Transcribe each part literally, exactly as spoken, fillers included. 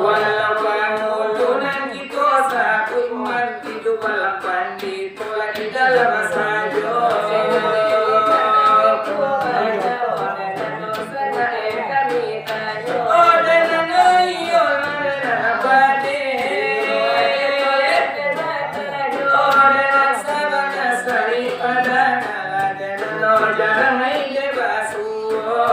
Walau pangulu nan kito sabuik mati jo balang pandito lah di dalam sajo. Oh, dengan ayo, dengan abadi. Oh, dengan sabana sari pada, dengan jarang aja basuo.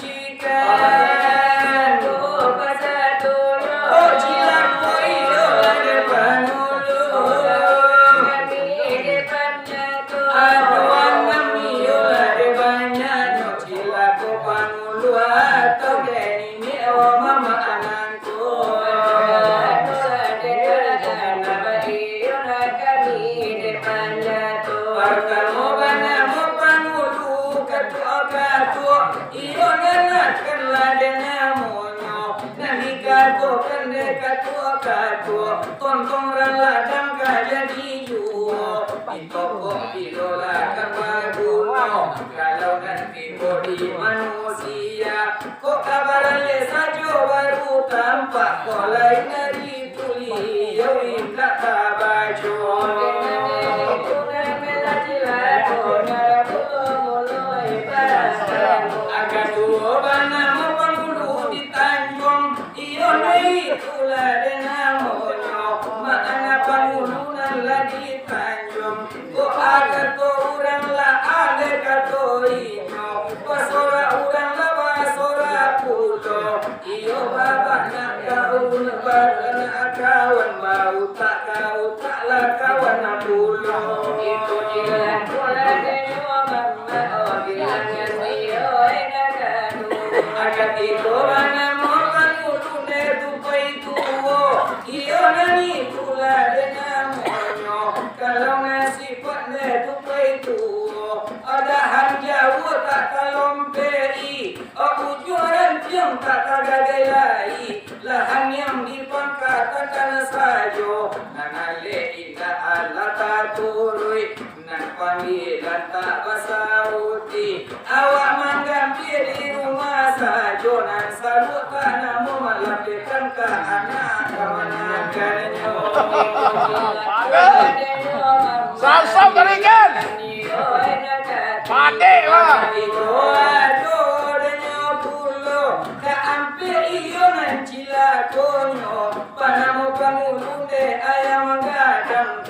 Ikan. Oh, cilako iyo lah dek pangulu. Aduan nami iyo lah dek banyaknyo cilako pangulu atau dek niniak o mamak anangku. Partamo banamo pangulu katuak-katuak. Iyo nan akan lah dek namonyo, nan dikatokan dek katuak-katuak, tontong raladang ka jadi juo, ditokok bilo lah ka baguno, kalau nan tibo di manusia, kok ka baralek sajo baru tampak, kok lain dari Tuliau indak tabaco. Agak tuo banamo pangulu di Tanjuang, iyo nyo itulah dek namonyo, makana pangulu nan lah di Tanjuang. Kok a kato urang lah aleh kato inyo, basorak urang lah basorak pulo. Iyo babanak kawan, baranak kawan, bautak kautak lah kawan pulo. Itu jilah pulo dek nyo mamak, oh, bilangan iyo enak kadu. Agak itu banamo pangulu dek tupai tuo, iyo nan itulah dek namonyo, kalau nan sipak dek tupai tuo. Adahan jauah tak talompek-i, ujuang rantiang tak tagagai lai, lahan yang dipangka takana sajo, nan alek indak alah taturuik, nan panggilan tak basauti, awak manggambia di rumah sajo, nan sabuik tak namo malapehkan ka anak kamanakannyo. Sam-sam tarikan. Padek lah. Ka ampek iyo nan cilakonyo, panamo pangulu dek ayam gadang.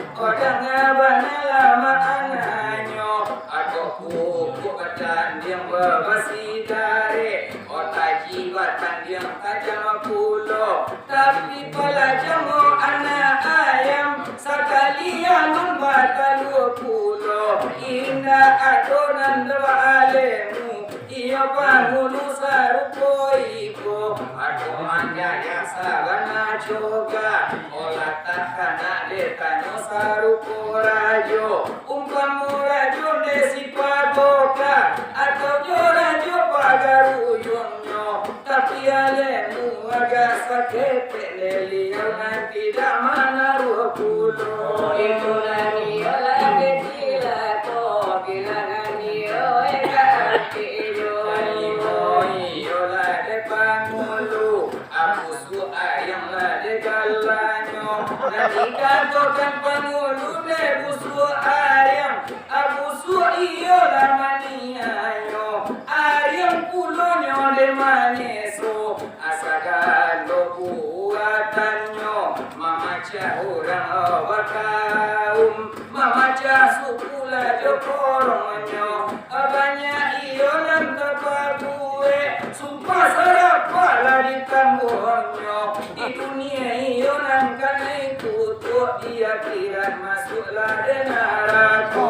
Tapi pala jamo anak ayam, sakali alun batalua pulo, indak ado nan baalemu. Iyo pangulu sarupo iko, ado manjayang sabana coga, olah takana dek tanyo sarupo rajo, umpamo rajo dek si pagoka, atau jo rajo pagaruyungnyo, tapi alemu agak saketek. Baliau nan tidak manaruah pulo. Itulah iyo lah kecilako, bilangan iyo eka iyo. Iyo lah dek pangulu, abusu ayam lah dek galanyo. Nan dikatokan pangulu dek busu ayam, abusu iyo lah maniayo. Ayam pulonyo dek manyeso. Sagalo buatannyo, mamacah urang bakaum, mamacah suku lah jo korongnyo. Banyak iyo nan tapabuek, sumpah sarapah lah ditangguangnyo. Di dunia iyo nan kanai kutuak, di akhirat masuaklah dek narako.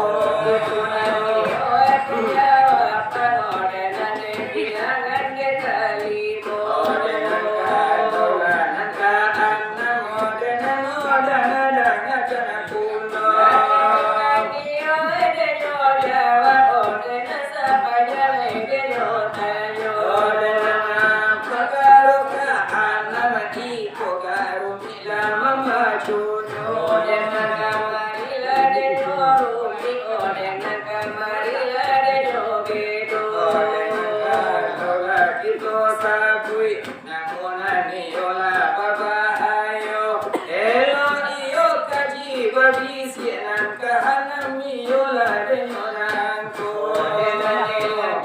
Namo nan iyo lah babahayo, elok iyo kaji babisiak, nan kahanam iyo lah denyo nangko.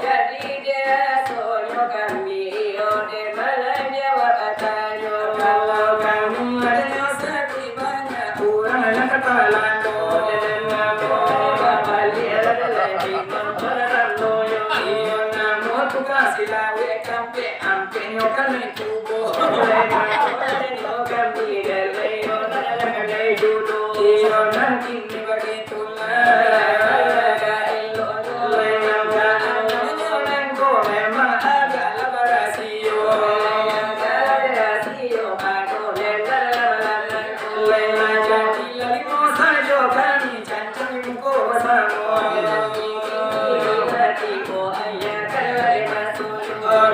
Jadi dek rasonyo kami iyo dek malah jawab batanyo. Kalau kami adanyo sakik banyak, urang nan ka talando. Iyo namo tukang silawek kampek, ampeknyo kan main tuboh. Iyo nan kini bagitulah. Elok-elok namo nangko memang agaklah barasio. Lai lah jadi lah limo sajo kami cancang di muko basamo.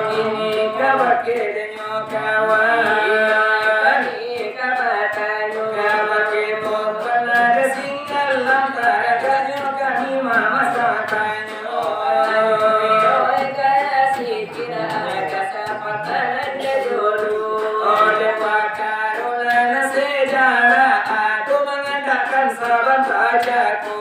Kini ka bakeh denyo kawan. Ka bakeh topan ado singgalang, taragaknyo kami mamasak tanyo. Oleh pakaro nan sejarah, ado mangandakkan sabanta jako.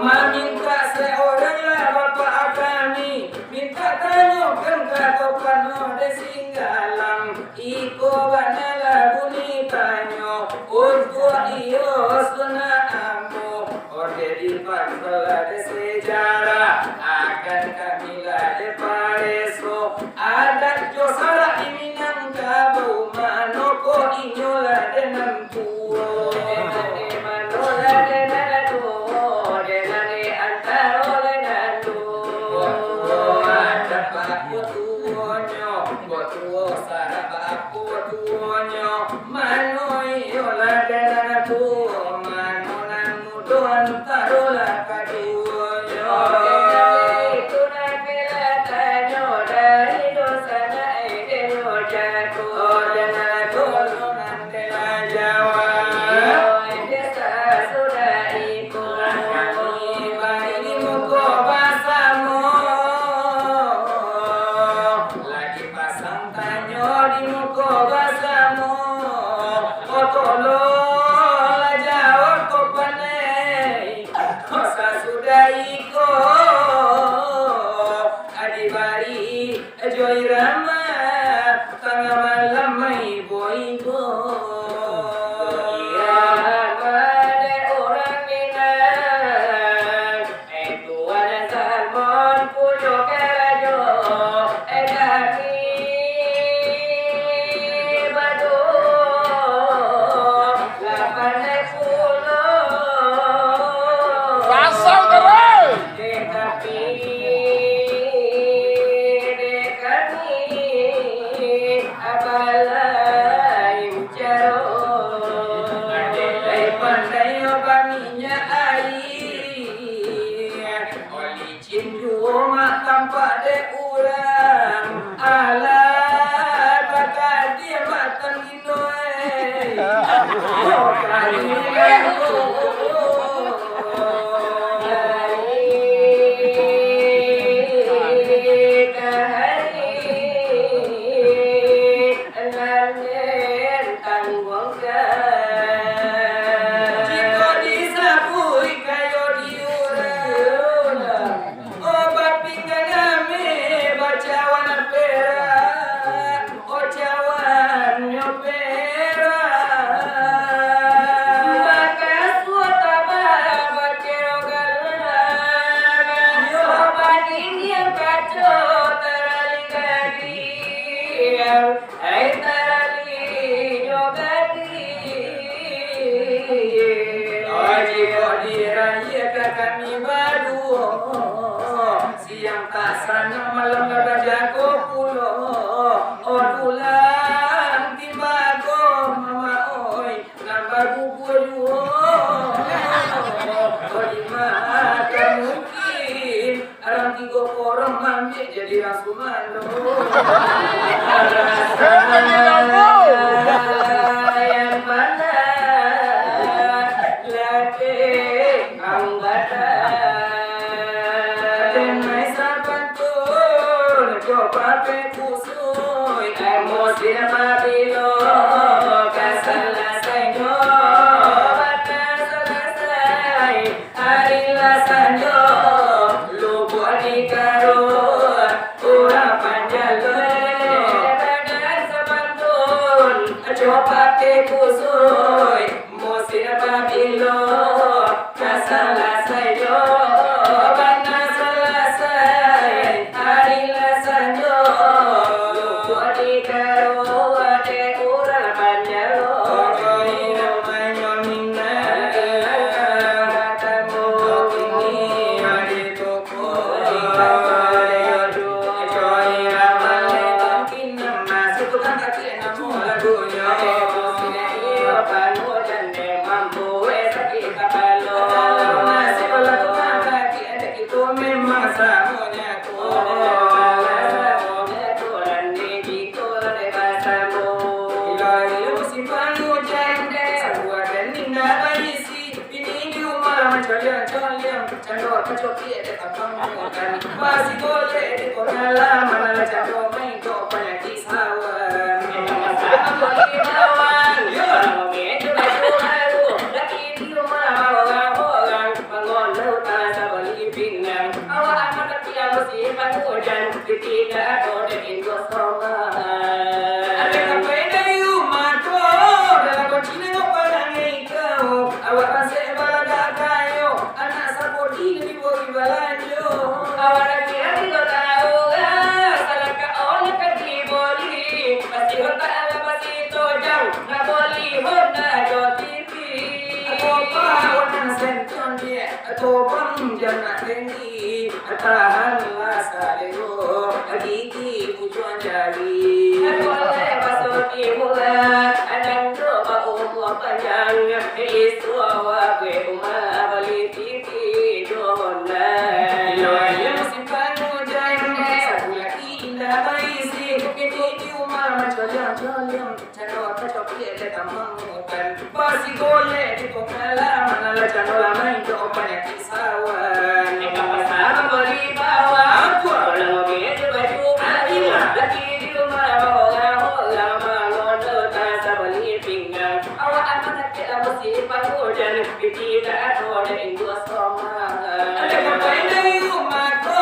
Mamintak seorang lah bapak kami, mintak tanyokan ka topan dek singgalang. Iko bana lah bunyi tanyo, untuak iyo sunak ambo. Ode di pangkal ado sejarah, akan kami lah dipareso. Adat jo sarak di Minangkabau, mano ko inyo lah di nan tuo. Di nan di mano lah di nan tuo, di nan di antaro di nan tuo. Adat bako tuonyo, batuo sarak bako tuonyo, mano iyo lah di nan tuo, mano nan mudo antaro lah kaduonyo. Itu nan bela tanyo dari dosa nan denyo jako. Di nan tuo nan bela jawab. Iyo, desa sudah iko. Kami bari di muko basamo. Lagi pasang tanyo di muko basamo. Ko tolong lah jawab ko pandai. Ko sasudah iko, adi bari jo irama, tangah malam maibo-ibo. Irama dek urang Minang. Eh, Tuan Salmon punyo kara Tampak dek urang, alah, takadie matan gino, eh. Oh, kali nan den tangguangkan. Jikok disabuik kayo di urang, oh, bapinggan ameh bacawan perak, oh, cawannyo perak. Bakasuo tabah bakiro galang, yo, badinding kaco tarali gading. Ai, taralinyo gadih. Oh, jikok dirayek ka kami baduo, siang tak sanang, malam tak bajago pulo. Oh, dulang timbako, mama oi, nan bagugua juo. Oh, di mata mungkin Urang tigo korong mambek jadi urang sumando. Sayang bana, latih anggata. Denai sapantun, coba pe kusui. Emosi apabilo ka salasainyo, bana salasai. Ari lah sanjo, lubuak di karuah, urang panjalo, badan sapantun, coba pe kusui, musim pabilo, ka salasai jo, bana salasai. Ari lah sanjo, lubuak di karuah dek urang panjalo. Namonyo minang, batamu kini di toko. Coy ramal tangkin, masih tukang kaki namo lagunyo. Iyo panu jande mambuek sakik kapalo. Masih tukang kaki, ado kito memang samonyo. Awak amat tapi amusi pangujan, ketika ado dek Indo Soma. Ada kapai dari rumah ko, dalam kucing nengok parangai kau. Awak pasek balagak kayo, anak sapodi nan dibori balanjo. Awak lagi-lagi ko tahu lah, salah ka oleh ka dibori. Pasti otak alam pasti tojang, nak boli Honda jo T V. Atau pawan senton dia, atau bang janak tinggi, tahanlah salero, gigi ujuang jari. Boleh masuk di mula, anak tu baumur panjang, isu awak gue rumah beli T V dona. Yo, yo, simpan ujian, sabulan indah baisi, ini di rumah macam-macam. Caro tacopiak dek tamangutan, basi golek di pengalaman, alah caro lamai jo panyakik sawan. Eka pasar boli bawang, pulang mobil jo baju aia, laki di rumah baorang-orang, mangondo tasa boli pinggang. Awak anak sakik lah musim panghujan, piti tak ado dek induak somang. Ada kapai dari rumah ko,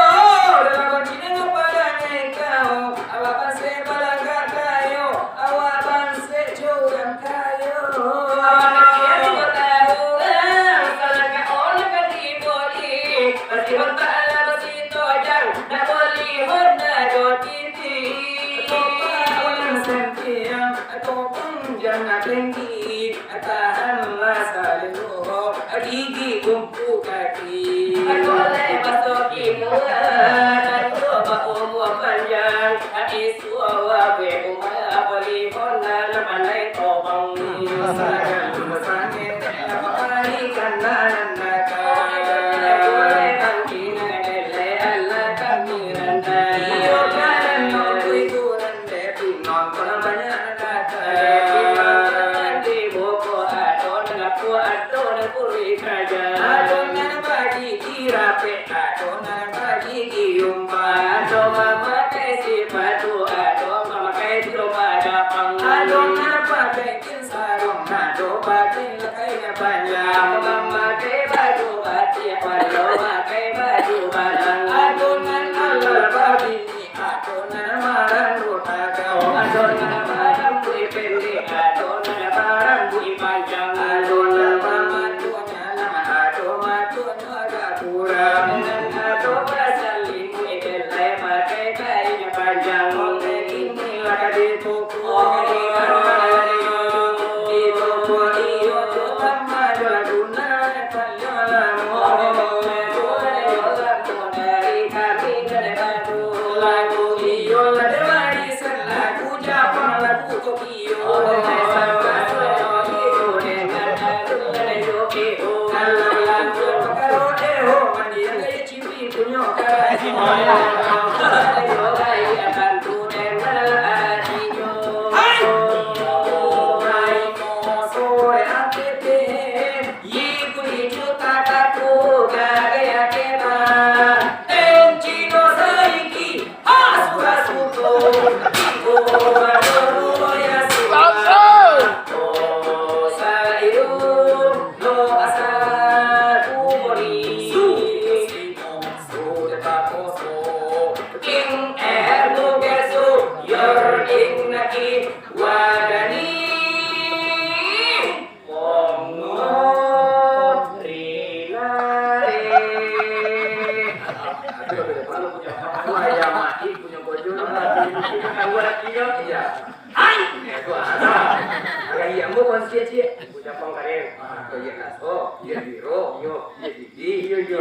dalam kunci dengan parangai kau. Awak banse balagak kayo, awak banse jo urang kayo. Awak kecek di kota urang, salah ka urang ka diboli. Pasti urang tak alah basi tojang, nak boli Honda jo T V. Topak urang santiang, topak jangan tinggi. Tahanlah salero, gigi kumpul kaki. Boleh masuk di murah, tantu baumur panjang. Hati suara berumah, beli Honda, pandai tobang. Sayang, sayang, tak apa hari, kan nak, nak, nak. Boleh tangki, nak, delek, alah, kami Hai! Agak iya, ambo konsi ciek. Punya pangkarian. Ah, iya, kaso. Iya, biro. Iya. Iya, di Iyo, iyo.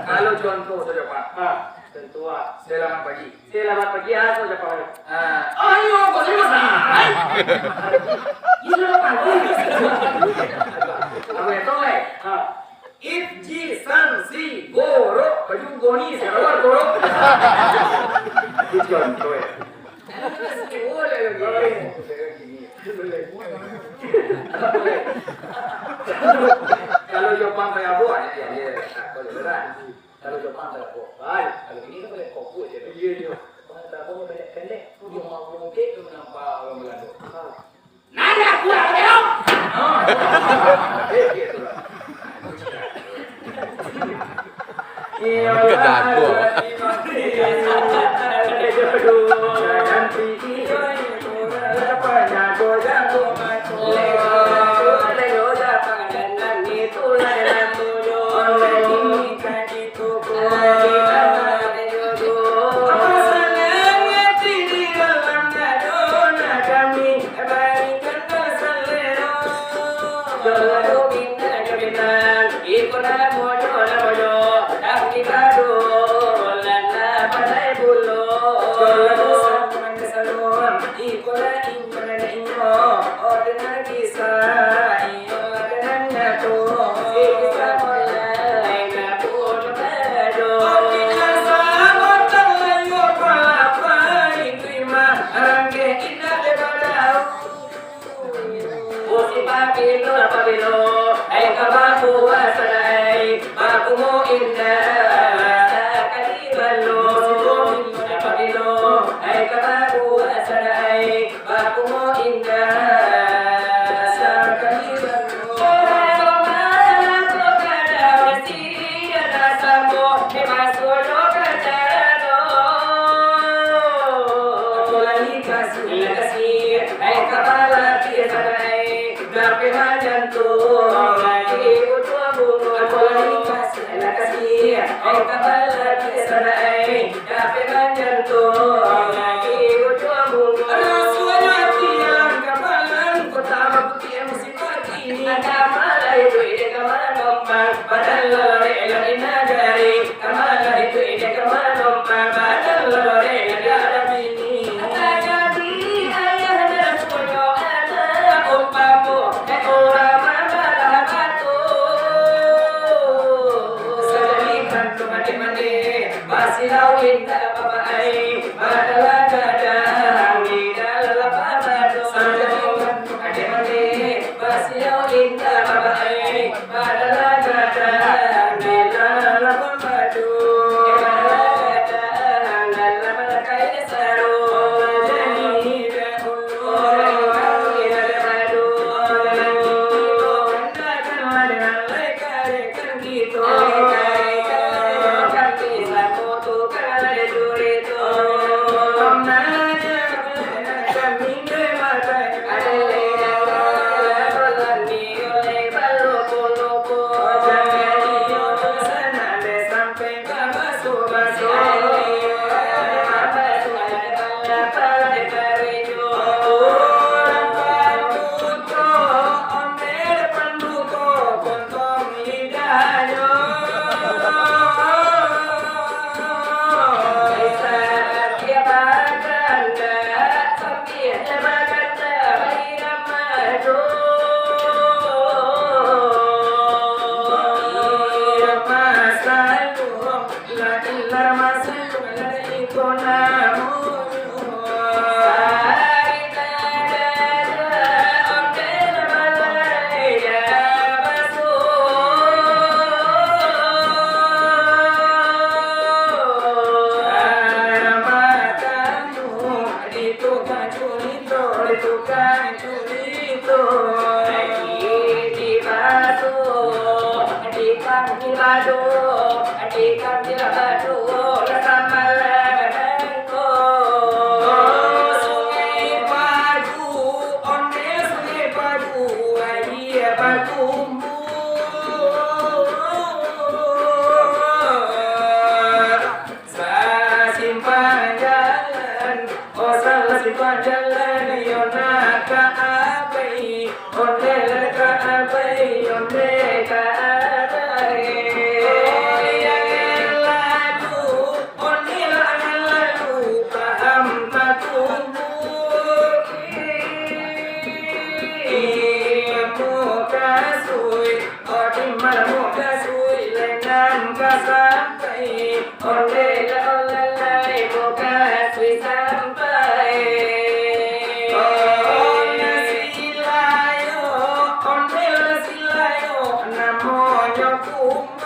Kalau contoh sajo, Pak. Ah, contoh, ah. Selamat pagi. Selamat pagi, ah, sajo, Pak. Ah, ayo, kok saya salah? Ini selamat pagi. Apa itu, eh? Ah. Itji, sansi, gorok, baju goni, sarawat gorok. Itu contoh, ya. Kalau Jepang kayak apa, ya, ya, ya. Kalau Jepang kayak apa? Kalau ini kan boleh kopi aja. Iya, iya. Jepang kayak apa, pendek-pendek. Dia mau pendek tu nampak orang Belanda. Nanda kurang elok. Eh, gitu lah. Kejago. Musim pabilo, pabilo, ai ka bapuasa lai, bakumo indah, sakali balo. Musim pabilo, pabilo, ai ka bapuasa lai, bakumo indah, sakali balo. Apolai kasih, kasih, ai kapala biasa ai, tapi manyantuang ai ujung bungo. Apolai kasih, kasih, ai kapala biasa ai, tapi manyantuang ai ujung bungo. Rasuanyo ati alang kapalan, kota baputi M C. Agama lah itu ide ka manompang, badan lorek lah di nagari. Agama lah itu ide ka manompang, badan lorek lah di ada bini. Jadi ayah nan punyo anak, umpamo dek urang mambalah batu. Sajadi kantu mandi-mandi, basilau indak bapakai, badalah gadang di dalam lapang batu. Sajadi kantu mandi-mandi, basilau indak bapakai, badalah gadang di dalam lapang batu. Badalah gadang dalam lakai saru. Jadi dahulu, dahulu, dahulu, Salung, la ilah masalung, la iko namonyo. Sarita dada, onde lah balai, ya basuo. Matamu di tukang curito, di tukang curito. Di baso, di kaki bado, di kaki bado, samalam ko. Sungai Pagu, onde Sungai Pagu, aia batumbuah. Sasimpang jalan, oh, sasimpang jalan, yo nak ka apai, onde lah ka apai, onde ka apai. Oh, yang lalu, onde lah yang lalu, paham tak tumbuh. Di mukasuik, oh, di malam mukasuik, lenang ka sampai. Onde lah, onde lah, mukasuik sampai. Oh, nasi layo, onde lah nasi layo, namonyo kumbang.